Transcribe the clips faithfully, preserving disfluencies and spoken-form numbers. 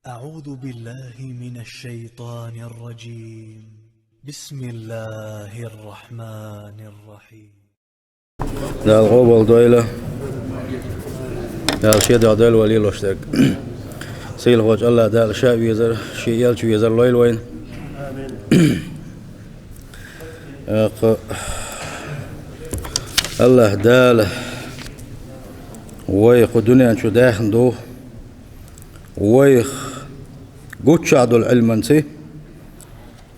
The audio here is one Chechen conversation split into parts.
أعوذ بالله من الشيطان الرجيم. بسم الله الرحمن الرحيم. Дала къобалдойла. Дала шен духьа дойла вай лелош дерг. Сийлахьволчу АллахӀ Дала Ша везар, Шен элча везар лойла вайна. Амин. ТӀаккха АллахӀ Дала вай кху дуьнен чу даьхна ду, вайх гуччахь долу Ӏилманца,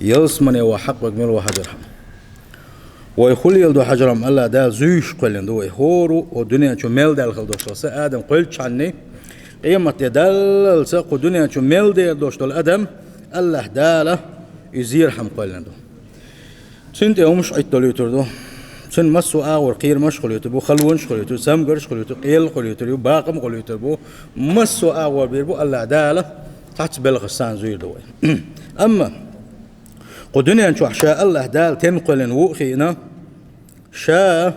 ялсамане ван хьакъ верг мила ву хьажархьама. Вай хӀун леладо хьажархьама, АллахӀ Дала зуьйш кхоьллина ду вай. ХӀора а дуьнен чу мел даьлла хила долуш долу са адам кхоьллинчхьана, къематде даллалца кху дуьнен чу мел дер долуш долу адам, АллахӀ Дала и зерхьама кхоьллина ду. Цуьнан тӀе хӀумаш Ӏитталуьйтур ду. Цуьнан массо а агӀор кхерамаш а хуьлуьйтур бу, халонаш а хуьлуьйтур, цамгарш а хуьлуьйтур, къел а хуьлуьйтур ю, бакъам а хуьлуьйтур бу, массо а агӀор бийр бу АллахӀ Дала, цхьацца белхаш санна зуьйр ду вай. Амма кху дуьнен чохь Ша АллахӀ Дала тен кхоьллина ву а хиъна, Ша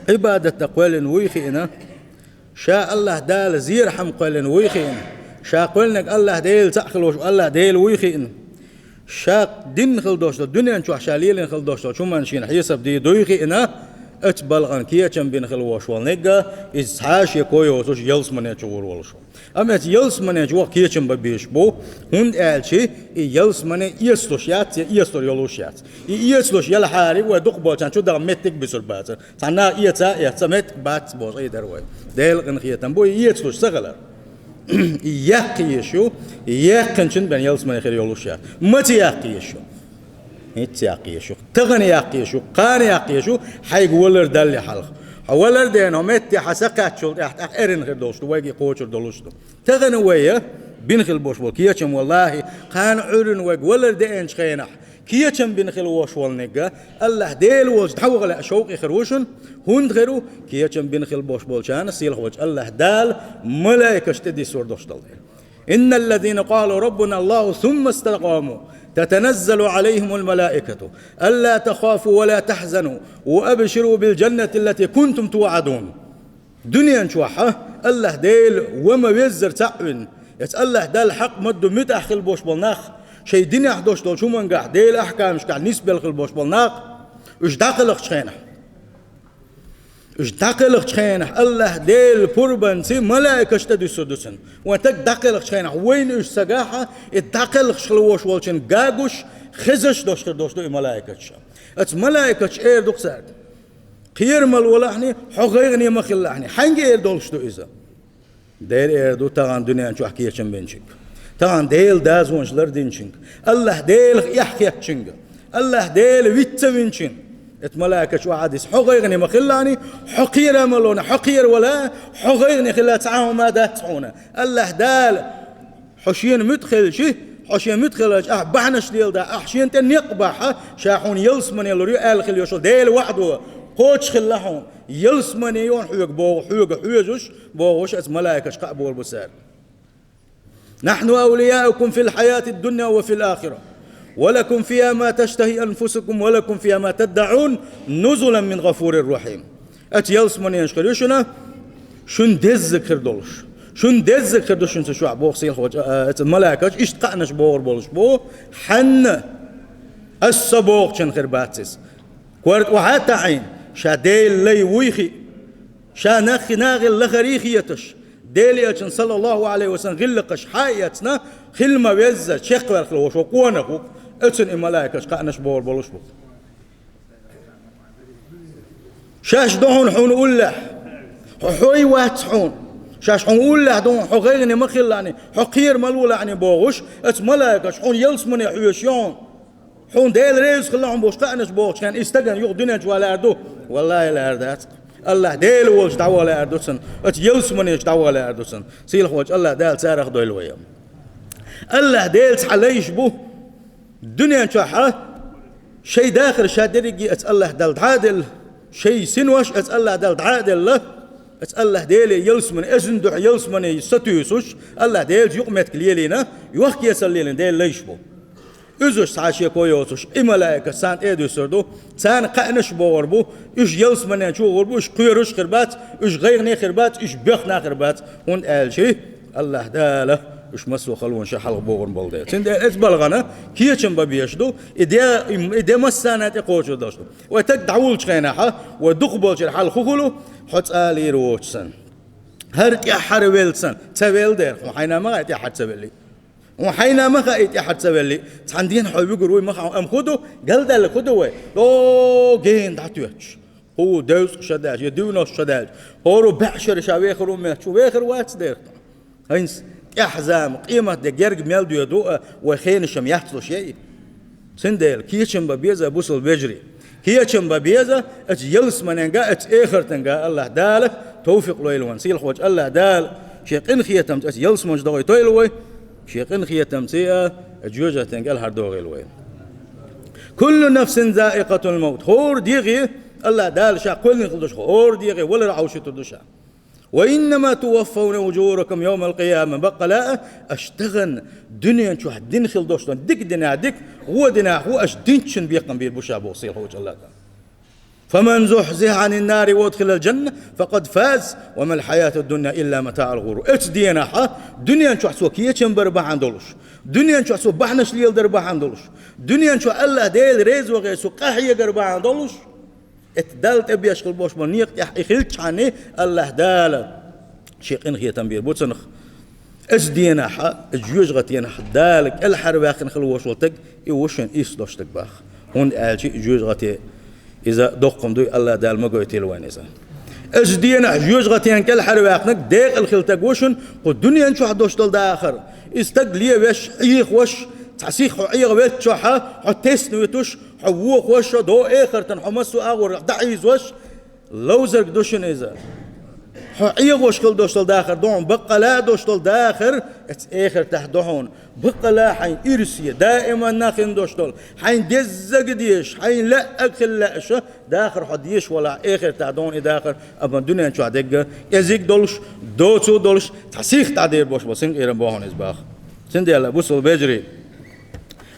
Ӏибадат дан кхоьллина вуй хиъна, Ша АллахӀ Дала зерхьама кхоьллина вуй хиъна, Ша кхоьллинарг АллахӀ Дела цхьаъ хила волуш АллахӀ Дела вуй хиъна, Ша дина хила долуш долу, дуьнен чохь Ша лелийна хила долуш долчу хӀуманна Шена хьесап дийр дуй хиъна, оцу балхана кечам бина хила волуш волу нигга, иза цхьа а шеко йоцуш ялсамане чу гӀур волуш ву. Амма оцу ялсамане чу ваха кечам бан безаш бу, хӀунда аьлча и ялсамане эцалуш яц, я эцалур йолуш яц. И эцалуш елахьара, вай дукхахболчарна чу даха меттиг а буьсур бацара. Цхьа наха эца а эцна, меттиг бац бохуш Ӏийр дара вай. Делан къинхетам бу и эцалуш ца хилар. И яккха езаш ю, и яьккхинчунна бен ялсамане хир йолуш яц. Маца яккха езаш ю? ХӀинцца яккха езаш ю, тахана яккха езаш ю, кхана яккха езаш ю, хьайга валар далале хьалха. Хьо валар дена, хьо метте хьан са кхаьччул тӀаьхьа, тӀаккха эрна хир долуш ду, вайга и кхочур долуш ду. Тахана вай бина хила болуш болу кечам, валлахӀи, кхана Ӏуьйранна вайга валар деанчу хенахь, кечам бина хила волуш волу нигга, АллахӀ Дела волчу дӀаваха лаьа шовкъе хир ву шуна, хӀунда хир ву, кечам бина хила болуш болчарна сийлахь волчу АллахӀ Дала малайкаш тӀедуссур долуш долу дела. إن الذين قالوا ربنا الله ثم استقاموا تتنزل عليهم الملائكة ألا تخافوا ولا تحزنوا وأبشروا بالجنة التي كنتم توعدون. Дуьнен чохь а АллахӀ Дела ва ма веззара цхьаъ вина, эца АллахӀ Далла хьакъ ма ду муьтӀахь хила болуш болу нах, шайн динехь долуш долчу хӀумангахь, Делан ахкамашкахь нисбелла хила болуш болу нах, уьш дӀакхелхачу хенахь. Уьш дӀакхелхачу хенахь АллахӀ Делан пурбанца малайкаш тӀедуьссур ду цунна. Вайн стаг дӀакхелхачу хенахь вайна уьш ца гахь а, и дӀакхелхаш хила волуш волчун гагуш, хезаш долуш хир долуш ду и малайкаш. Оцу малайкаша эр ду-кх цаьрга: «Кхерамал валахьний, хьо гӀайгӀане ма хилалахьний». Хьаьнга эр долуш ду иза? Дера эр ду тахана дуьнен чохь кечам бинчуьнга, тахана Делан дозанаш лардинчуьнга, АллахӀ Делах эхь хеттачуьнга, АллахӀ Дела виц ца винчуьнга. Эта малайкаша охьадисса: «Хьо гӀайгӀане ма хилалахьний, хьо кхерамал валахьний, хьо кхеравала, хьо гӀайгӀане хила цхьа а хӀума дац хьуна. АллахӀ Дала хьо шена муьтӀахь хилча, хьо шена муьтӀахь хилча, ахь бахьанаш леладахь, ахь шена тӀе некъ бахь, ша хьуна ялсамане лур ю аьлла хила йолуш йолу Делан ваӀдо кхочушхилла хьуна. Ялсамане ю хьоьга боху, хьоьга хьоьжуш», — бохуш, оцу малайкаша кхаъ бийр бу цаьрга: «نحن أولياؤكم في الحياة الدنيا وفي الآخرة ولكم فيها ما تشتهي أنفسكم ولكم فيها ما تدعون نزلا من غفور رحيم». Оцу ялсаманеша хир ю шуна, шуна деззиг хир долуш. Шуна деззиг хир ду шуна цу чохь, боху сийлахь волчу, а, а, оцу малайкаша, иштта кхаънаш бийр болуш бу, хьанна аса со бохучун хир бац иза. Корта охьа а таӀийна, ша Делан лай вуй хиъна, ша наххи нахала лахарий хеташ, Делан элчанан, саллаллаху Ӏалайхи ва саллам, гӀиллакхаш хьа а эцна, хила ма веззара чекхваьлла хила волуш ву, къонах ву, оцунна и малайкаша кхаънаш бийр болуш бу. Шаьш ду хьуна, хьуна уллехь, хьо хьой вац хьуна. Шаьш хьуна уллехь ду хьуна, хьо гӀайгӀане ма хилалахьний, хьо кхерамал валахьний бохуш, оцу малайкаша хьуна ялсамане хьоьжуш ю хьуна. Хьуна Дела реза хила хьуна бохуш кхаънаш бохучу хенахь, и стагана юха дуьнен чу ван лаьар ду? ВаллахӀи, лаьар дац. АллахӀ Дела волчу дӀаваха лаьар ду цунна, оцу ялсамане чу дӀаваха лаьар ду цунна. Сийлахь волчу АллахӀ Дала царах дойла вай. АллахӀ Делан цхьа лайш бу дуьнен чохь а, шайн дахар ша дерриге оцу АллахӀ Далла дӀа а делла, шайн синош оцу АллахӀ Далла дӀа а делла, оцу АллахӀ Деле ялсамане, оцунна дуьхьа ялсамане сатуьйсуш, АллахӀ Делаца юкъаметтиг лелийна, йохк-эцар лелийна Делан лайш бу. Уьш цхьа а шеко йоцуш, и малайкаш царна тӀе а дуьссур ду, царна кхаънаш бийр бу, уьш ялсаманен чу гӀур бу, уьш кхоьруш а хир бац, уьш гӀайгӀане а хир бац, уьш боьхна а хир бац, хӀунда аьлча АллахӀ Дала Уж массо а халонаш хьалха богӀур болу дела. Цундела эцу балхана кечам бан безаш ду, и де, и де массарна тӀекхочур долуш ду. Вай таг дӀавуллучу хенахь, вай дукхахболчеран хьал хӀун хуьлу, хьо цӀа лийр воцуш санна. ХӀара тӀаьххьара велла санна, ца велла дера, хьуна хьайна ма хаьа и тӀаьххьара ца велли. Хьуна хьайна ма хаьа и тӀаьххьара ца велли. Цхьана дийнахь хьо вуьгур вуй ма хаьа, амма хӀун ду, галдаьлла хӀун ду вай? О, гена дӀатоьттуш. ХӀу девзткъа шо даьлча, я девяносто шо даьлча, хӀора бӀешеран ша вехар ву моьттуш, вехар вац дера. ХӀинца тӀаьхьа зама, къематде герга мел доьду а, вай хенаш-м яцлуш яй. Цундела кечам бан беза, бусалба вежарий. Кечам бан беза, оцу ялсаманенга, оцу эхартанга АллахӀ Дала тавфикъ лойла вайна. Сийлахьчу АллахӀ Дала шен къинхетамца оцу ялсаманчу дохуьйтийла вай, шен къинхетамца а оцу жоьжахатин кӀелхьардохийла вай. «Куллу нафсин заикъатул маут». ХӀора дегӀе, АллахӀ Дала ша кхоьллина хила долуш, хӀора дегӀе валар Ӏовшуьйтур ду ша. «Ва иннама туваффавна ужуракум йовмал къияма». Баккъала а, аша тахана дуьнен чохь дина хила долуш долу дика динехь дика, вон динехь вон аша динчун бекхам бийр бу ша боху сийлахьчу АллахӀ Дала. «Фаман зухьзихьа Ӏанин нари ва удхилал жанна, факъад фаз, ва мал хьаятуд дунья илла матаӀул гӀурур». Оцу денахь дуьнен чохь цо кечам бар бахьана долуш, дуьнен чохь цо бахьанаш леладар бахьана долуш, дуьнен чохь АллахӀ Дела реза вахе цу къахьегар бахьана долуш, Эт Далла тӀебеш хила бохуш болу некъа тӀехь и хилчхьана, АллахӀ Дала шен къинхетам бийр бу цунах. Оцу денахь, оцу жоьжахатенахь Дала кӀелхьарваьккхина хила волуш волу стаг, и ву шен ийс долуш стаг боху. ХӀунда аьлча и жоьжахате иза доккха хӀума дуй, АллахӀ Дала ма гойтийла вайна иза. Оцу денахь жоьжахатенахь кӀелхьарваьккхинарг декъала хила стаг ву шуна, кху дуьнен чохь долуш долу дахар. И стаг левеш, Ӏехош, цхьа сих хьо Ӏехавеллачохь, хьо тесна вуьтуш, хьо вохош, хьо до эхартан, хьо массо а агӀор дӀахьийзош, ловзарг ду шуна иза. Хьо Ӏехош хила долуш долу дахар ду хьуна, баккъала а долуш долу дахар, оцу эхартахь ду хьуна. Баккъала а хьайн ирсе, даиманна хин долуш долу, хьайн деззаг дезаш, хьайн лаьаг хила лаьаш, дахар хьо дезаш валахь, эхартахь ду хьуна и дахар, амма дуьнен чохь дегга, кӀезиг долуш, доцо долуш, цхьа сих дӀадер бош бо, синкъерам бо хьуна иза боху. Цундела, бусалба вежарий,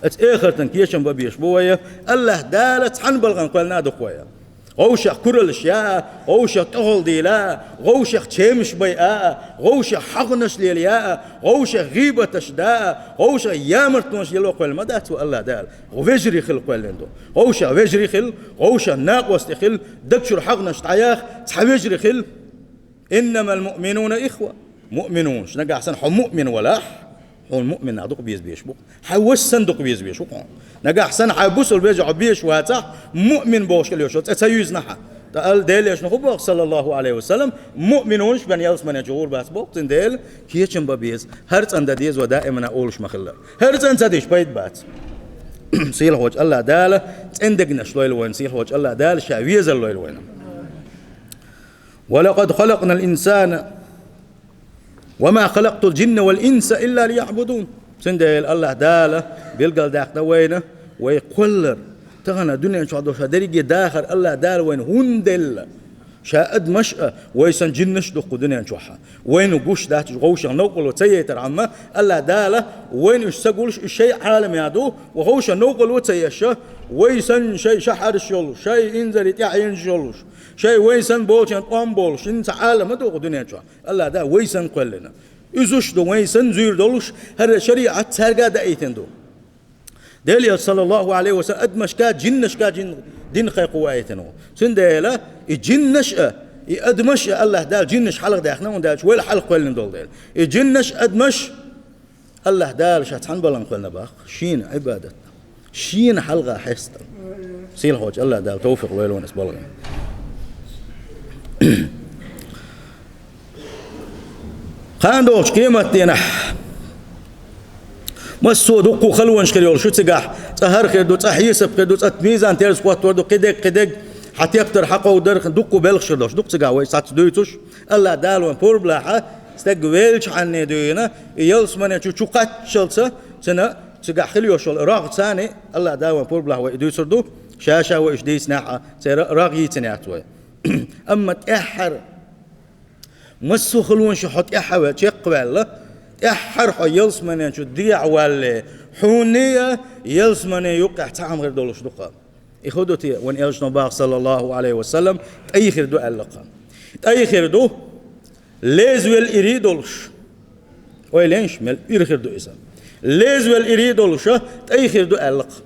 оцу эхартан кечам бан безаш бу вай, АллахӀ Дала цхьана балхана кхоьллина а ду-кх вай. ГӀовшах кураллаш яа, гӀовшах тӀехула дийла, гӀовшах чемаш байа, гӀовшах хьагӀнаш лелая, гӀовшах гӀийбаташ даа, гӀовшах ямартонаш лело кхоьллина ма дац вай АллахӀ Дала. Вежарий хила кхоьллина ду. ГӀовшах вежарий хила, гӀовшах накъостий хила, даг чуьра хьагӀнаш дӀаяха, цхьа вежарий хила. «Иннамал муъминуна ихва». Муъминунаш, нагахь санна хьо муъмин валахь, хьуна муъмин нах дукха беза безаш бу. Хьайн вас санна дукха веза веш ву хьуна. Нагахь санна хьайн бусалба вежа хьо безаш вацахь, муъмин бохуш хила йиш йолу цӀе ца юьйзна хьан. ТӀаккха Делан Элчано хӀун боху, саллаллаху Ӏалайхи ва саллам, муъминунаш бен ялсамане чу гӀур бац боху, цундела кечам бан беза, хӀара цӀан дан деза вай даимана олуш ма-хиллара. ХӀара цӀан ца дича пайда бац. Сийлахьчу АллахӀ Дала цӀена дегнаш лойла вайна, сийлахьчу АллахӀ Дала ша везар лойла вайна. «Ва лакъад халакънал инсана ва ма халакътул жинна вал инса илла лияъбудун». Цундела АллахӀ Дала билгалдаьккхина вайна, вай кхоллар, тахана дуьнен чохь долуш дерриге дахар АллахӀ Дала вайна хӀунда делла? Ша адамаш а, вай санна жиннаш а ду-кх кху дуьнен чохь. Вайна гуш дац уьш, гӀовшах новкъарло ца яйтархьама, АллахӀ Дала вайна уьш ца гуллуш, уьш шайн Ӏаламехь ду, ва гӀовшах новкъарло ца еш, вай санна шайн шахьарш йолуш, шайн инзаре тӀаьхьенаш йолуш, шайн вай санна болчеран тӀом болуш, хӀинца Ӏалам ма ду кху дуьнен чохь. АллахӀ Дала вай санна кхоьллина. Уьш а ду вай санна зуьйр долуш, хӀара шариӀат цаьрга а даийтина ду. Делан Элча, саллаллаху Ӏалайхи ва саллам, адамашка, жиннашка жин, дин кхайкхо ваийтина ву. Цундела и жиннаш а, и адамаш а АллахӀ Дала жиннаш хьалха даьхна, хӀунда аьлча вайл хьалха кхоьллина долу дела. И жиннаш а, адамаш а АллахӀ Дала ша цхьана балхана кхоьллина боху, шена Ӏибадат. Шена хьалха хьестина. Сийлахьчу АллахӀ Дала тавфикъ лойла вайна ас балгӀа. Кхана догӀучу къематденахь массо а дуккха халонаш хир йолуш ю цигахь, цкъа хӀара хир ду, цкъа хьесап хир ду, цкъа мизан-терза хӀоттор ду, кхидерг, кхидерг, хьан тептар, хьан кховдар, дуккха белхаш хир долуш, дуккха цигахь вай сац дуьйцуш, АллахӀ Дала вайн пурба лахь, стаг веллачхьанне дуьйна, и ялсамане чу, чу кхаччалца, цуьнан цигахь хила йолуш йолу рагӀ царна, АллахӀ Дала вайн пурба лахь вай и дуьйцур ду, ша-ша вай уьш дийцинехь а, церан рагӀ йийцинехь вай. Амма тӀаьххьара, массо а халонаш хьо тӀаьхьа ве-, чекхваьлла, тӀаьххьара хьо ялсамане чу дехьавалле, хьуна а ялсамане юккъехь цхьа хӀума хир долуш ду-кх. И хӀун ду те, вайн Элчано боху, саллаллаху Ӏалайхи ва саллам, тӀай хир ду аьлла-кх. ТӀай хир ду, лезвелла ирий долуш, Ойла йийша, мел ира хир ду иза. Лезвелла ирий долуша, тӀай хир ду аьлла-кх.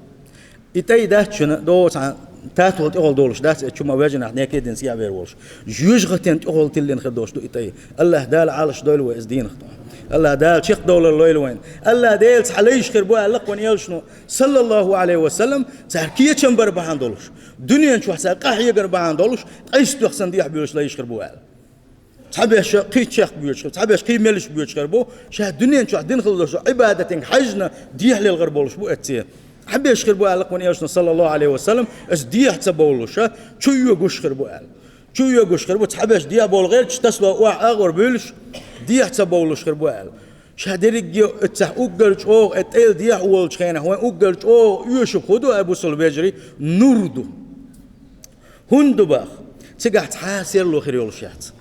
И тӀай дац шуна, догӀу цхьа татол тӀехула долуш дац, э, чу ма вежанахь неке динца яа вер волуш. Жоьжахатен тӀехула тиллина хир долуш ду и тӀай. АллахӀ Дала Ӏалаш дойла вай иза дийнахь тӀехь. АллахӀ Дала чекхдовлар лойла вайна. АллахӀ Дела цхьа лайш хир бу аьлла-кх вайн элчано, саллаллаху Ӏалайхи ва саллам, цара кечам бар бахьана долуш, дуьнен чохь цара къахьегар бахьана долуш, къайса тоьхсан дехьа боьлуш лайш хир бу аьлла. Цхьаберш кхин чехка боьдуш хир, цхьаберш кхин меллаш боьдуш хир бу, ша дуьнен чохь дина хила долуш Ӏибадатинга хьаьжна, дехьа лелгӀар болуш бу эцце. Цхьаберш хир бу аьлла-кх вайн элчано, саллаллаху Ӏалайхи ва саллам, иза дехьа ца бовлуша, чу йоьгуш хир бу аьлла. Чу йоьгуш хир бу, цхьаберш дехьа бовла гӀерташ, тасало охьа агӀор буьйлуш, дехьа ца бовлуш хир бу аьлла. Ша дерриге а эццахь уггар чӀогӀа, э, тӀел дехьа волчу хенахь вайн уггар чӀогӀа оьшург хӀун ду, ай бусалба вежарий, нур ду. ХӀунда ду баха? Цигахь цхьа а серло хир йолуш яц.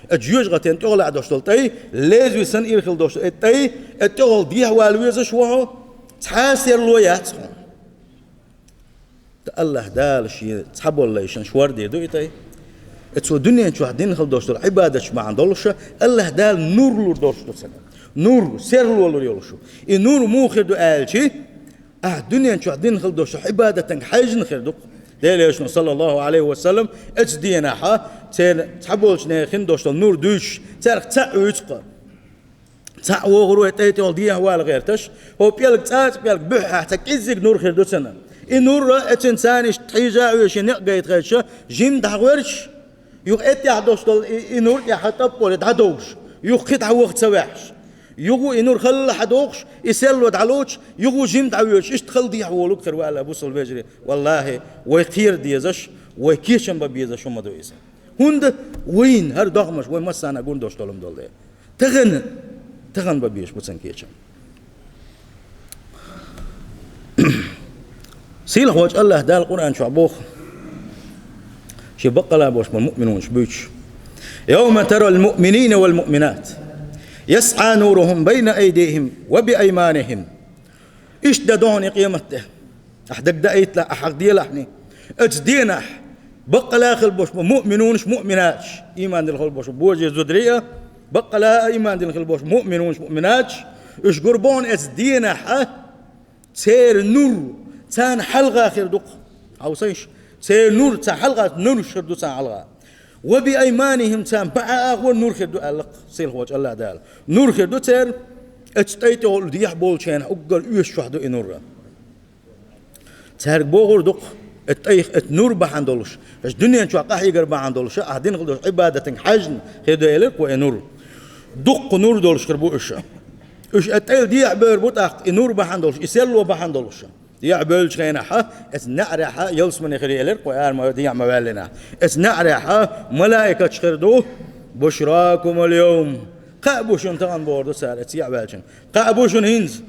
Э, жоьжахатен тӀехула долуш долу тӀай, лезве санна ира хила долуш долу, э, тӀай, э, тӀехула дехьа вала везаш ву хьо, цхьа а серло яц хьуна. ТӀаккха АллахӀ Дала шен цхьаболу лайшна шордийр ду и тӀай. Э, цо дуьнен чохь дина хила долуш долу Ӏибадаташ бахьана долуша, АллахӀ Дала нур лур долуш ду цунна. Нур, серло лур йолуш ю. И нур муха хир ду аьлчи, ахь дуьнен чохь дина хила долуш Ӏибадатанга хьаьжна хир ду-кх. Делан элчано, саллаллаху Ӏалайхи ва саллам, эцу дийнахьа церан цхьаболчу нехан хин долуш долу нур дуьйцуш, цаьрга цхьаъ вуьйцу-кх. Цхьаъ вогӀур вай тӀай тӀехула дехьа вала гӀерташ, хӀокху пӀелг, цӀацӀа пӀелг буьххьехь цхьа кӀеззиг нур хир ду цунна. И нур а, эцин царниш тхьийжа а оьший некъ гайта хайташа, жима дӀахьоьрчаш, юха эттехь долуш долу и, и нур тӀехьа тӀаппале дӀадовш, юха кхин дӀа ваха ца ваьхьаш. Юха и нур халла хьадохуш, и серло дӀалоцуш, юха жима дӀавоьдуш, иштта хала дехьа волуг хир ву аьлла бусалба вежарий. Валлахи, вай кхера дезаш, вай кечам бан безаш хӀума ду иза. ХӀунда вайна хӀара догӀмаш вай массарна гун долуш долу хӀума долу дела. Тахана, тахана бан безаш бу цан кечам. Сийлахьволчу АллахӀ Дала Къуръан чохь боху, шен баккъала болуш болу муъминунаш буьйцуш: «Йовма тарал муъминина вал муъминат, ясӀа нурухум байна айдихим ва би айманихим». Иштта дан ду хьуна и къематде. Ахь дагадеийталахь, ахь хьагӀделахьний. Оцу денахь баккъала хила болуш бу муъминунаш, муъминаташ, ийман дина хила болуш бу божарий, зударий а, баккъала а ийман дина хила болуш бу муъминунаш, муъминаташ, уьш гур бу хьуна оцу денахь а, церан нур царна хьалха хир ду-кх. Хьовсийша, церан нур царна хьалха, нур хир ду царна хьалха. «Ва би айманихим», царна бӀе агӀор нур хир ду аьлла-кх сийлахьволчу АллахӀ Дала. Нур хир ду церан, оцу тӀай тӀехула дехьа болчу хенахь уггар оьшуш ду и нур. Цаьрга бохур ду-кх, оцу тӀайх, оцу нур бахьана долуш, оцу дуьнен чохь къахьегар бахьана долуша, ахь дина хила долуш Ӏибадатанга хьаьжна хир ду элира-кх вай и нур. Дуккха нур долуш хир бу уьш. Уьш оцу тӀайла дехьа бевр бу тӀаккха и нур бахьана долуш, и серло бахьана долуша. Дехьа бевллачу хенахьа, оцу неӀарехьа ялсамане хир ю элира-кх вай, ара ма дехьа ма ваьллинехь. Оцу неӀарехьа малаикаташ хир ду: «Бушракумул йовм». Кхаъ бу шуна тахана, бохур ду цара оцу дехьа ваьллачунна. Кхаъ бу шуна хӀинца.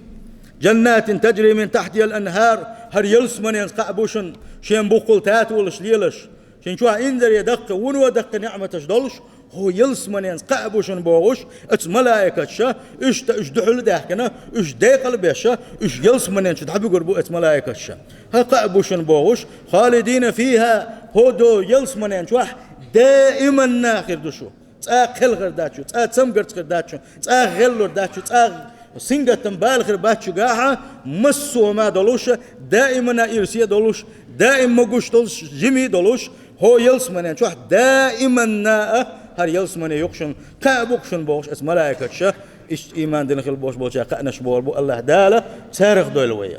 «Джаннатин таджри мин тахьтихал анхар». ХӀара ялсаманенца кхаъ бу шуна, шен буккъал татолаш лелаш. Шен чохь инзаре даккхий, вуно даккхий ниӀматаш долуш, хӀо ялсаманенца кхаъ бу шуна, бохуш, оцу малаикаташа, уьш та, уьш дуьхьал а даьхкина, уьш декъал а беша, уьш ялсаманен чу дӀабуьгур бу оцу малаикаташа. ХӀа, кхаъ бу шуна, бохуш, «халидина фиха», хӀо до ялсаманен чохь даиманна хир ду шу. ЦӀа кхел хир дац шу, цӀа цамгарца хир дац шу, цӀа гӀеллур дац шу, цӀа сингаттам бала хир бац шуьгахьа, массо а ма долуша, даимана ирсе а долуш, даим могуш долуш, жиме а долуш, хӀо ялсаманен чохь даиманна а хӀара ялсамане ю-кх шуна, кхаъ бу-кх шуна, бохуш, оцу малаикаташа, иштта ийман дина хила болуш болчаьрга кхаънаш бохур бу АллахӀ Дала, царах дойла вай.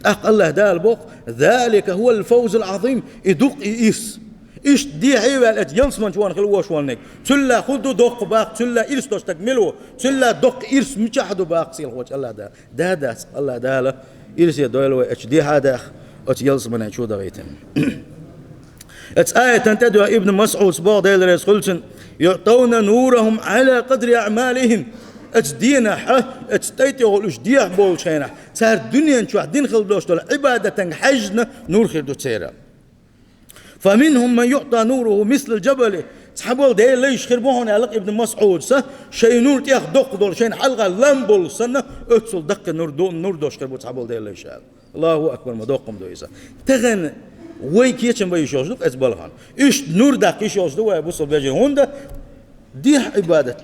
ТӀаккха АллахӀ Дала боху: «Залика хӀувал фавзул Ӏазим», и ду-кх и ирс. Иштта дехьа а ваьлла, оцу ялсаман чу вахана хила вош волниг. Цуьлла хӀун ду доккха баккха, цуьлла ирс долуш стаг мила ву? Цуьлла доккха ирс мичахь ду баккха, сийлахьволчу АллахӀ Дала? Да дац, АллахӀ Дала ирсе дойла вай оцу дехьа а даьхна, оцу ялсамане чу дахийтина. Оцу аятан тӀе дуьхьа Ибн МасӀудс боху, Дела реза хуьлда цунна: «ЮътӀавна нурахум Ӏала къадри аӀмалихим». Оцу денахьа, оцу тӀай тӀехула уьш дехьа болчу хенахь, цара дуьнен чохь дина хила долуш долу Ӏибадатанга хьаьжна нур хир ду церан. «Фаминхум ман юътӀа нуруху мислал джабали». Цхьаболу Делан лайш хир бу хьуна, аьлла-кх Ибн МасӀудса, шайн нур тӀех доккха долу, шайна хьалха лам болу санна, оццул даккхий нур ду, нур долуш хир бу цхьаболу Делан лайш аьлла. Аллаху акбар, ма доккха-м ду иза. Тахана вай кечам бан йиш йолуш ду-кх оцу балхана. Иштта нур даккха йиш йолуш ду вай, бусалба вежарий, хӀунда дехьа Ӏибадат.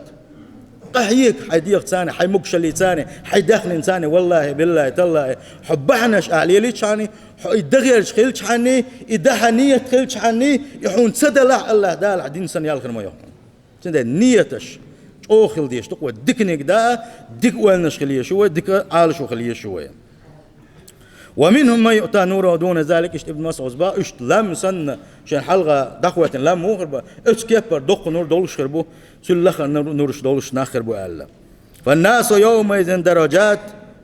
Къахьега хьай дегӀацани, хьай могашаллицани, хьай даьхнинцани, валлахӀи, биллахӀи, таллахӀи, хьо бахьанаш ахь лелийчхьана, хьо и дагӀерча хилчхьана, и дахьа нийят хилчхьана, и хьуна ца далахь, АллахӀ Дала хьа дин санна ял хир ма йоах хьуна. Цундела нияташ чӀогӀа хила дезаш ду-кх вай, дика нигат а, дика ойланаш хила езаш ю вай, дика Ӏалашо хила езаш ю вай. «ومنهم من يؤتى نوره دون ذلك», иштта Ибн МасӀуда бах, иштта лам санна, шен хьалха дӀахойтина лам муха хир ба, оцу кеппара доккха нур долуш хир бу, цул лахара нур-, нураш долуш нах хир бу аьлла. «فالناس يومئذ درجات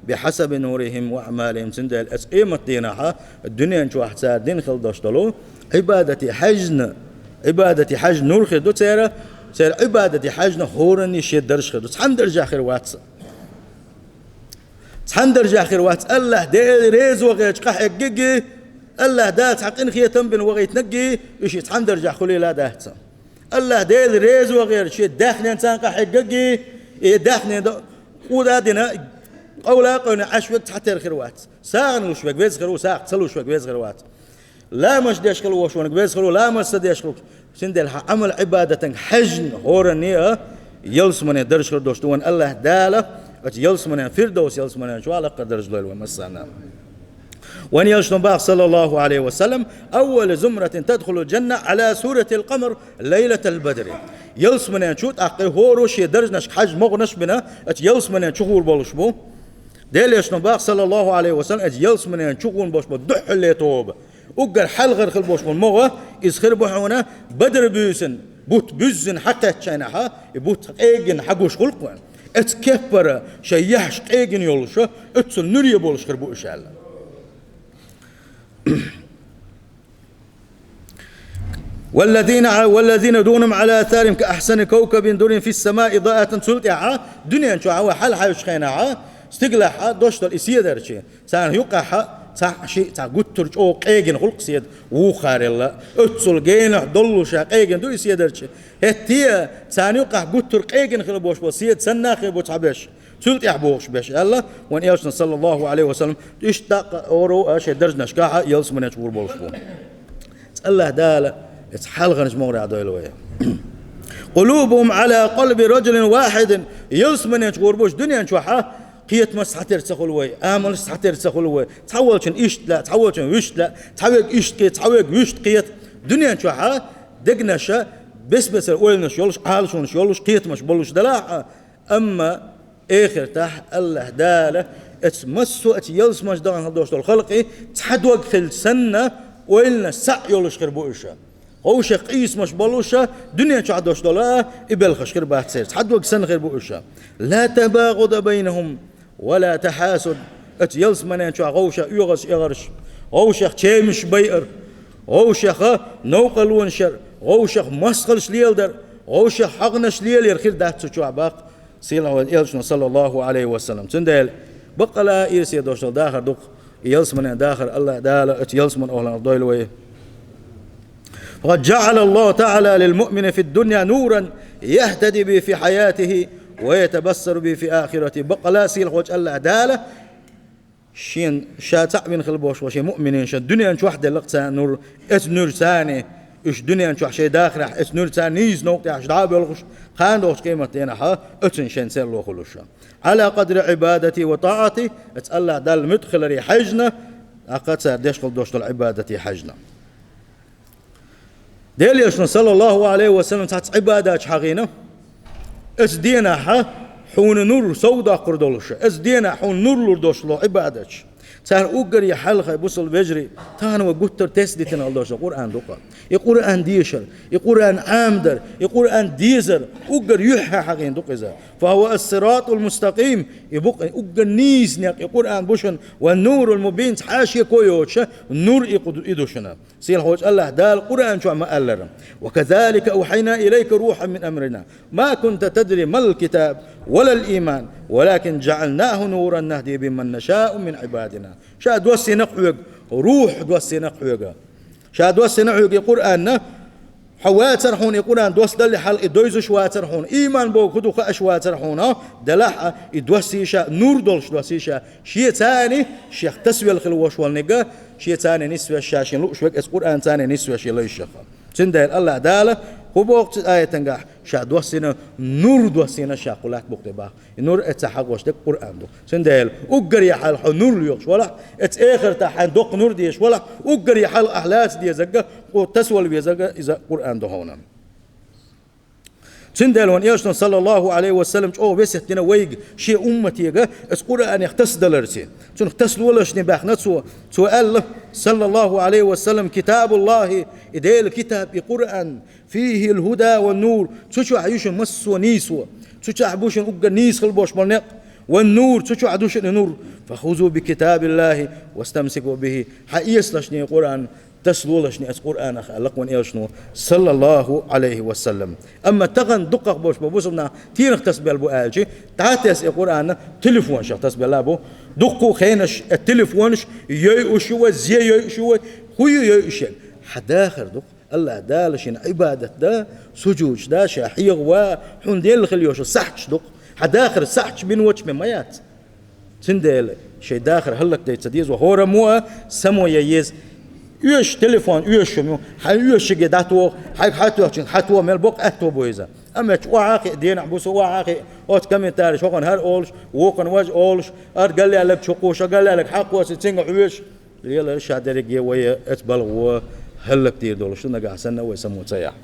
بحسب نورهم وأعمالهم». Цундела оцу къематдийнахьа дуьнен чохь цара дина хила долуш долу Ӏибадате хьаьжна, Ӏибадате хьаьжна нур хир ду церан, церан Ӏибадате хьаьжна хӀоранна шен дарж хир ду. Цхьана даржехь хир вац. Цхьана даржехь хир вац, АллахӀ Дела реза вахарца къахьегнарг, АллахӀ Дала цхьа къинхетам бина вахийтинарг, и шиъ цхьана даржехь хуьлийла дац. АллахӀ Дела реза вахарца шен даьхнинцани къахьегнарг, и даьхнина къуда а дина, къовла а къевлина Ӏаш верг цхьатера хир вац. СагӀа луш верг веза хир ву, сагӀа ца луш верг веза хир вац. Ламаз деш хила волуш верг веза хир ву, ламаз ца деш хила волуш. Цундела хьан Ӏамал-Ӏибадатан хьаьжна хӀоранна а ялсамане дарж хир долуш ду вайна АллахӀ Дала, оцу ялсаманен, Фирдовс ялсаманен чохь лакхара дарж лойла вай массарна. Вайн элчано бах, саллаллаху Ӏалайхи ва саллам: «أول زمرة تدخل الجنة على صورة القمر ليلة البدر». Ялсаманен чу тӀаккха хӀора шен даржнашка хьаьжна могӀанаш бина, оцу ялсаманен чу гӀур болуш бу. Делан элчано бах, саллаллаху Ӏалайхи ва саллам, оцу ялсаманен чу гӀур болуш бу дуьххьарлера тоба. Уггар хьалхара хила болуш болу могӀа, иза хир бу хьуна Бадр буьйсанна, бутт буьззина хьакхаьчча хьайнахьа, и бутт къегина хьагуш гӀуллакх ван. Оцу кеппара шайн яхьаш къегина йолуша, оццул нуьре болуш хир бу уьш аьлла. «والذين ع-، والذين دونهم على آثارهم كأحسن كوكب دري في السماء ضاءة». Цул тӀаьхьа дуьнен чохь вай хьалхьаьжча хьайнахьа, стигалахьа дош долу и седарчий. Царна юкъахьа цхьа шиъ, цхьа гуттар чӀогӀа къегина гӀуллакх седа вухарелла, оццул генахь доллуша къегина ду и седарчий. ХӀетте а царна юкъахь гуттар къегина хила болуш болу седа санна хир бу цхьаберш, цул тӀаьхьа бохуш берш аьлла, вайн элчано, саллаллаху Ӏалайхи ва саллам, иштта даккха оро а шайн даржнашкахьа ялсаманен чу гӀур болуш бу. АллахӀ Дала оцу хьалхарчу могӀарехь дойла вай. «قلوبهم على قلب رجل واحد». Ялсаманен чу гӀур болуш дуьнен чохьа кхетамаш цхьатера ца хуьлу вай, амалш цхьатера ца хуьлу вай. Цхьаволчун иштта лаьа, цхьаволчун вуьшта лаьа, цхьаверг иштта кхета, цхьаверг вуьшта кхета. Дуьнен чохьа дегнаша бес-бесара ойланаш йолуш, Ӏалашонаш йолуш, кхетамаш болуш далахь а, амма эхартахь АллахӀ Дала оцу массо а оцу ялсаманчу дахана хила долуш долу халкъий цхьа дог хилча санна, ойланаш цхьаъ йолуш хир бу уьш. Вовшех къийсамаш болуша, дуьнен чохь долуш долу а, и белхаш хир бац церан. Цхьа дог санна хир бу уьш. «لا تباغض بينهم ولا تحاسد». Оцу ялсаманен чохь вовшех оьгӀаз-эгӀарш, вовшех чемаш байар, вовшеха новкъарлонаш яр, вовшех мостагӀалш леладар, вовшех хьагӀнаш лелаяр хир дац цу чохь баккха. Сийлахь вайн элчано, саллаллаху Ӏалайхи ва саллам. Цундела баккъала а ирсе долуш долу дахар ду-кх, и ялсаманен дахар. АллахӀ Дала оцу ялсаманин охӀланах дойла вай. «فقد جعل الله تعالى للمؤمن في الدنيا نورا يهتدي به في حياته ويتبصر به في آخرته». Баккъала а сийлахьчу АллахӀ Дала шен ша цхьаъ вина хила болуш волу шен муъминийн шен дуьнен чохь делла-кх царна нур, оцу нуьрцани уьш дуьнен чохь шайн дахарехь, оцу нуьрцани нийса новкъа тӀехь уьш дӀа а боьлхуш, кхана догӀучу къематдийнахьа оцунна шен серло хуьлуш. «على قدر عبادته وطاعته», оцу АллахӀ Далла муьтӀахь хиларе хьаьжна, тӀаккха цара деш хила долуш долу Ӏибадате хьаьжна. Делан элчано, саллаллаху Ӏалайхи ва саллам, цхьацца Ӏибадаташ хьахийна, оцу денахьа хьуна нур совдоккхур долуша, оцу денахьа хьуна нур лур долуш ло Ӏибадаташ. Цара уггаре хьалха, бусалба вежарий, тахана вай гуттар а тесна дитина хила долуш Къуръан ду-кх. И Къуръан дешар, и Къуръан Ӏамадар, и Къуръан дезар уггар юьххьехь хьахийна ду-кх иза. «فهو الصراط المستقيم», и бу-кх уггар нийса некъ, и Къуръан бу шуна, «والنور المبين», цхьа а шеко йоцуша, нур и къу-, и ду шуна. Сийлахьчу АллахӀ Дала Къуръан чохь ма-аллара: «وكذلك أوحينا إليك روحا من أمرنا ما كنت تدري ما الكتاب ولا الإيمان ولكن جعلناه نورا نهدي به من نشاء من عبادنا». Ша доссийна-кх хьоьга, рухь доссийна-кх хьоьга. Ша доссийна хьоьга и Къуръанна, хьо вацара хьуна и Къуръан доссадалле хьалха и девзаш вацара хьуна, ийман бохург хӀун ду хууш вацара хьуна, делахь а и доссийша, нур долуш доссийша, шеца а шех тасавелла хила волуш волниг, шеца а нисвеш ша шена лууш верг, оцу Къуръанца а нисвеш и лайшаха. Цундела АллахӀ Дала Хьо боху цу аятангахь ша доссина, нур доссина ша кху латта букъ тӀе баха. И нур эца хьагӀош дерг Къуръан ду. Цундела уггаре хьалха хьо нур лоьхуш валахь, эца эхартахь хьайн доккха нур деш валахь, уггаре хьалха ахь лаца дезарг, кху тасавала везарг иза Къуръан ду хьуна. Цундела вайн Элчано, саллаллаху Ӏалайхи ва саллам, чӀогӀа весет дина вайга, шен умматега, эца Къуръанех тасадаларца. Цунах тасалолаш дина баьхна цо. Цо аьлла, саллаллаху Ӏалайхи ва саллам: «Китабуллахи, и Делан китаб, и Къуръан, фихил худа ва нур, цу чохь ю шун массо а нийсо, цу чохь бу шун уггар нийса хила болуш болу некъ, ва нур, цу чохь ду шун и нур. Фахузу би китабиллахи вастамсику бихи». Хьан эцалаш дина Къуръан, тасалолаш дина эца Къуръанах, аьлла вайн Элчано, саллаллаху Ӏалайхи ва саллам. Амма тахана дукхах болуш болу бусалба нах тенах тасабелла бу аьлча, дӀа а тесна и Къуръан, телефонашах тасабелла бу. Дуккха а хенаш, э, телефонаш йойуш ю вай, зе йойуш ю вай, хӀун ю йойуш ерг? Хьан дахар ду-кх. АллахӀ Дала шена Ӏибадат дан, сужудаш дан, ша хьегӀа ван, хьуна делла хила йолуш сахьташ ду-кх. Хьан дахар сахьташ бина воцуш бен ма яц. Цундела шайн дахар хӀаллакдайта ца деза вай, хӀораммо а само ян еза. Оьшуш телефон, оьшуш хӀума ю, хьайн оьшушчуьнга дӀатоха, хьайга хьатоьхначуьнга хьатоха, мел боккха аьтто бу иза. Амма чу охьа а хиъна, денахь, буса охьа а хиъна, оцу комментареш хӀокхунна хӀара олуш, вукхунна важа олуш, ара галъяьлларг чу кхуьуш, галъяьлларг хьакхоьссина, цуьнга хьоьжуш, лелара ша дерриге вай эца балхо хӀаллакдийр долуш ду, нагахь санна вай само ца яхь.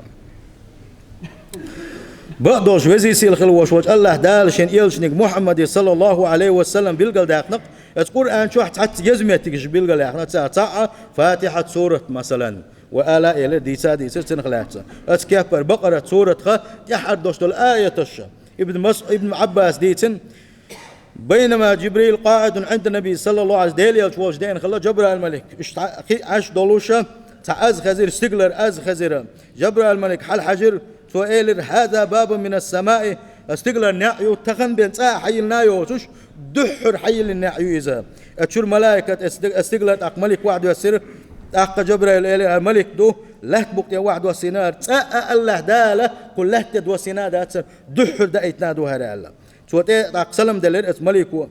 Бакъдолуш везий, сийлахь хила волуш волчу АллахӀ Дала шен элчаниг Мухьаммаде, саллаллаху Ӏалайхи ва саллам, билгалдаьккхина-кх, эца Къуръан чохь цхьацца еза меттигаш билгалъяьккхина, царах цхьаъ Фатихьат сурат, масалан, ва ала элира, дийца а дийцира цунах лаьцна. Эца кеппара Бакъарат суратах тӀаьххьара долуш долу аяташ. Ибн Мас-, Ибн Ӏаббаса дийцина: «Байнама Джибрил къаӀидун Ӏинда Наби, саллаллаху Ӏалайхи ва саллам», Делан элча волчу деана хилла Джабраил малик. Уьш цхьа хи Ӏаш долуша, цхьа аз хезира, стигалара аз хезира. Джабраил малик хьалахьаьжира, цо элира: «Хаза бабун минас самаи», стигалара неӀ ю, тахана бен цкъа а хьайиллина йоцуш, дуьххьара хьайиллина неӀ ю иза. Эца чуьра малайкат, эца стиг-, эца стигалара тӀаккха малик вахьа доьссира, тӀаккха Джабраил элира: «ХӀара малик ду, лаьтта букъ тӀе вахьа доссийна, хӀара цкъа а АллахӀ Дала кху лаьтта тӀе доссийна а дац, дуьххьара даийтина ду хӀара», аьлла. Цо тӀе тӀаккха салам делира эца малико.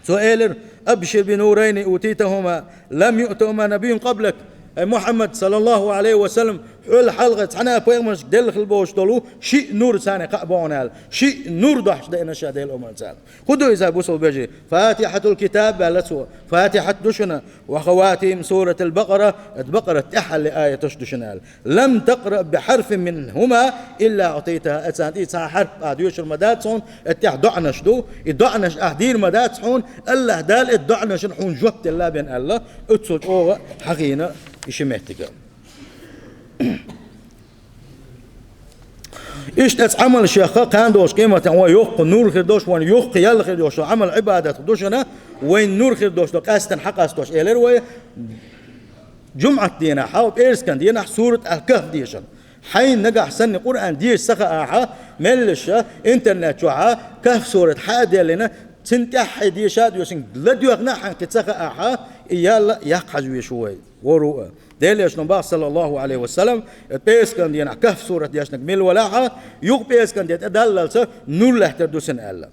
Цо элира: «Абшир би нурайни утитахума лам юътахума набийюн къаблак». Ай Мухьаммад, саллаллаху Ӏалайхи ва саллам, хьол хьалха цхьана а пайхамаршка делла хила болуш долу шиъ нур царна кхаъ бу хьуна аьлла. Шиъ нур дохьуш деана ша Делан омранца аьлла. ХӀун ду иза, бусалба вежарий? Фатихьатул китаб аьлла цо. Фатихьат ду шуна, ва хаватим суратул Бакъара, эца Бакъарат тӀаьххьалле аяташ ду шуна аьлла. «Лам такъраъ би хьарфин минхума илла уътитаха». Эцарна тӀе цхьа хьарф а доьшур ма дац хьуна, эцу тӀехь доӀанаш ду. И доӀанаш ахь дийр ма дац хьуна, АллахӀ Дала эцу доӀанашна хьуна жоп делла бен аьлла, оццул чӀогӀа хьахийна и ши меттиг. Иштта эца Ӏамалшех кхана долчу къематехь вайн йоккха нур хир долуш, вайн йоккха ял хир йолуш, Ӏамал-Ӏибадат ду шуна, вайн нур хир долуш ду, къаьстина хьакъастош элира вай, жумӀат дийнахь, хьал пӀераскан дийнахь сурат Аль-Кахф дешан. Хьайна нагахь санна Къуръан деша ца хаахьа, меллаша интернет чохьа Кахф сурат хьа а деллина, цуьнан тӀаьххье деша а доьшинга ладоьгӀна хьайна кхин ца хаахьа, и ял а яккха хьажа везаш ву вай, воро а. Делан элчано боху, саллаллаху Ӏалайхи ва саллам, пӀераскан дийнахь Кахф сурат дешнарг мила валахьа, юха пӀераскан де тӀедаллалца нур лаьттар ду цуьнан аьлла.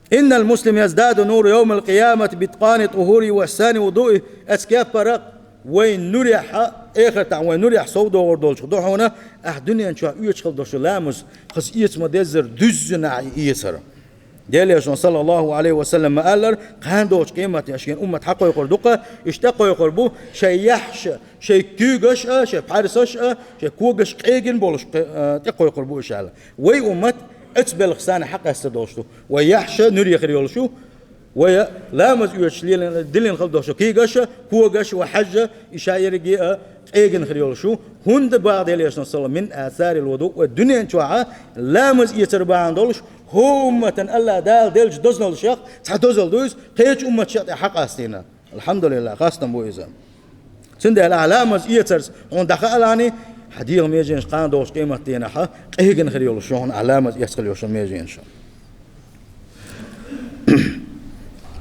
«Иннал муслима яздаду нуран йовмал къиямати би иткъани тӀухури ва ихьсани вудуи». Эца кеппара вайн нурехь, эхартахь вайн нурехь сов догӀур долчух ду хьуна, ахь дуьнен чохь оьцуш хила долуш ламаз, хаза эца ма-деззара, дуьззина ахь и эцар. Делан элчано, саллаллаху Ӏалайхи ва саллам, ма-аллара, кхана долчу къематехь шен уммат хьакхойкхур ду-кха, иштта кхойкхур бу, шайн яхьаш а, шайн куьйгаш а, шайн пхьарсаш а, шайн когаш къегина болуш кхе-, а, тӀекхойкхур бу уьш аьлла. Вай уммат эца белхаш санна хьакъаста долуш ду. Вай яхьаш а нуьре хир йолуш ю. Вай ламаз оьцуш лелина, диллина хила долуш ю. Куьйгаш а, когаш а, вай хьаж а, и ша ерриге а къегина хир йолуш ю. ХӀунда боху Делан элчано, саллаллаху, мин асарил вуду, вай дуьнен чохьа ламаз эцар бахьана долуш, хӀора умматан АллахӀ Дала деллачу дозаллашех цхьа дозалла ду иза, кхечу умматашна тӀе хьакъастийна. АлхьамдулиллахӀ, хастам бу иза. Цундела ахь ламаз эцарца хьуна дӀахаалахь, хьан дегӀан меженаш кхана долчу къематдийнахьа къегина хир йолуш ю хьуна, ахь ламаз эцна хила йолуш йолу меженаш.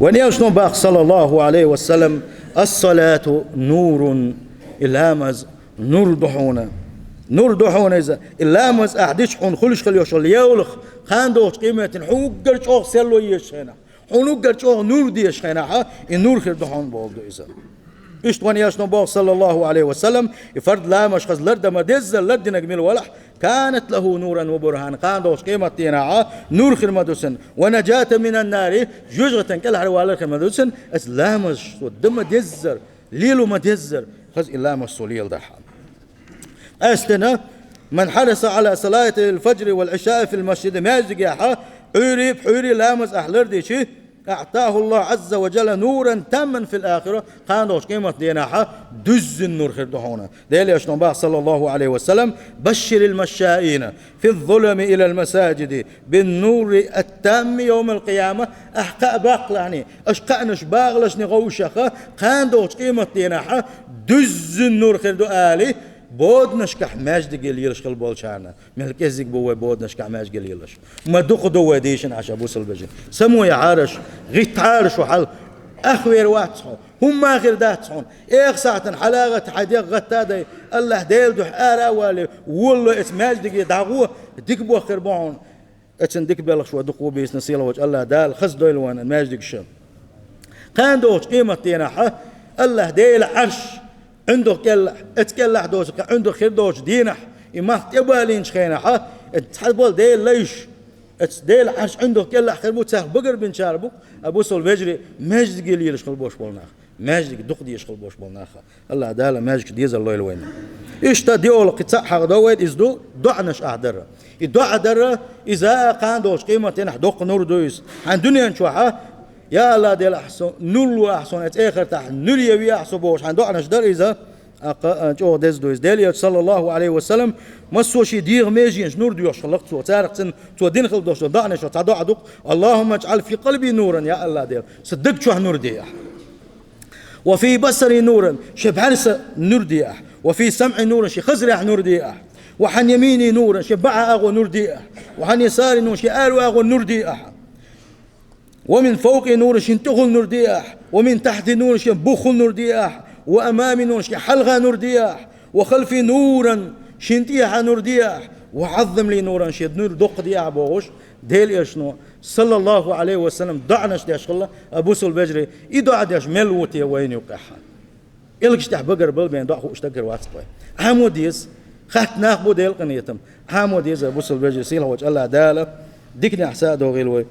Вайн элчано боху, саллаллаху Ӏалайхи ва саллам: «Ас-салату нурун», и ламаз нур ду хьуна. Нур ду хьуна иза. И ламаз ахь дича хьуна хуьлуш хила йолуш йолу евлах кхана долчу къематдийнахь хьуна уггар чӀогӀа серло езачу хенахь, хьуна уггар чӀогӀа нур дезачу хенахьа, и нур хир ду хьуна бохург ду иза. Иштта ван яшно боху, саллаллаху алейхи ва саллам, и фард ламаш хаза лардан ма деззара лардинарг мила валахь, канат лаху нуран ва бурхан, кхана долчу къематдийнахьа нур хир ма ду цунна, ва наджата минан нари, жоьжахатан кӀелхьарвалар хир ма ду цунна, аса ламаш цо дан ма деззара, лело ма деззара, хаза и ламаш цо леладахь. Къаьстина, ман хьараса ала салатил фаджри вал ишаи фил масджиди, маьждигехьа, Ӏуьйри, пхьуьйри ламаз ахь лардичи, аътаху Аллаху азза ва джалла нуран тамман фил ахира, кхана долчу къематдийнахьа дуьззина нур хир ду хьуна. Делан Элчано боху, саллаллаху алейхи ва саллам, башширил машшаина фи ззулами илал масаджиди бин нури аттамми йовмал къияма, ахь кхаъ баккхалахьний, аша кхаънаш багӀалашний гӀовшаха, кхана долчу къематдийнахьа дуьззина нур хир ду али, боданашкахь маьждиге лелаш хила болчарна. Мел кӀезиг бу вай боданашкахь маьждиге лелаш. Ма дукха ду вай дийшина аша бусалба вежарий. Само яхьара шу, гӀиттахьара шу хьал. Ахвер вац хьо, хӀумма хир дац хьуна. Эха сахьтана хьалагӀатта хьайн дегӀ гӀатта а дай, Аллахь Делан дуьхьа ара а валий, волало эца маьждиге дӀагӀо, дика боххир бу хьуна. Эцна дика белхаш вай дукха ву бийцина сийлахьчу Аллахь Дала хаза дойла вайна маьждигаш. Кхана долчу къематдийнахьа Аллахь Делан Ӏарш Ӏуьндах кӀелахь, эца кӀелахь доцург кхин Ӏуьндах хир доцучу дийнахь, и малх тӀебалийначу хенахьа, эца цхьаболу Делан лайш, эца Делан Ӏарш Ӏуьндах кӀелахь хир бу, царах багарбинчара бу, а бусалба вежарий, маьждиге лелаш хила болуш болу нах, маьждиге дукха дезаш хила болуш болу нах. Аллахь Дала маьждигаш дезар лойла вайна. Иштта диъолгӀа кхин цхьаъ хьахадо вайна, иза ду доӀанаш ахь дара. И доӀа дара, иза а кхана долчу къематдийнахь доккха нур ду иза. Хьайн дуьнен чохьа, я Аллахь Дела, ахь со нур ло ахь суна, эца эхартахь нуьре ве ахь со бохуш, хьайн доӀанаш дара иза. А кха-, а, чӀогӀа деза ду иза. Делан Элча, саллаллаху алейхи ва саллам, массо шен дегӀан меженаш нур доьхуш хилла цо. Царах цуьнан, цо дина хила долуш долу доӀанаш чохь цхьа доӀа ду-кх: Аллахумма аджӀал фи къалби нуран, я Аллахь Дела, сан даг чохь нур де ахь. Ва фи басари нуран, шен бӀаьрса нур де ахь. Ва фи самӀи нуран, шен хазарехь нур де ахь. Ва хьан ямини нуран, шен баӀа агӀо нур де ахь. Ва хьан ясари нуран, шен аьрру агӀо нур де ахь. Ва мин фавкъи нуран, шен тӀехула нур де ахь. Ва мин тахьти нуран, шен буххула нур де ахь. Ва амами нуран, шен хьалха нур де ахь. Ва халфи нуран, шен тӀехьа нур де ахь. Ва Ӏаззим ли нуран, шен нур доккха де ахь бохуш, Делан Элчано, саллаллаху алейхи ва саллам, доӀанаш деш хилла, а бусалба вежарий, и доӀа деш мел ву те вайна юккъехь? Элгаш тӀехь багар бала бен доӀа хууш даггара вац-кх вай. Ӏамо деза, хатта нах бу Делан къинхетам. Ӏамо деза, бусалба вежарий, сийлахьчу Аллахь Дала диканехь са а догӀийла вай.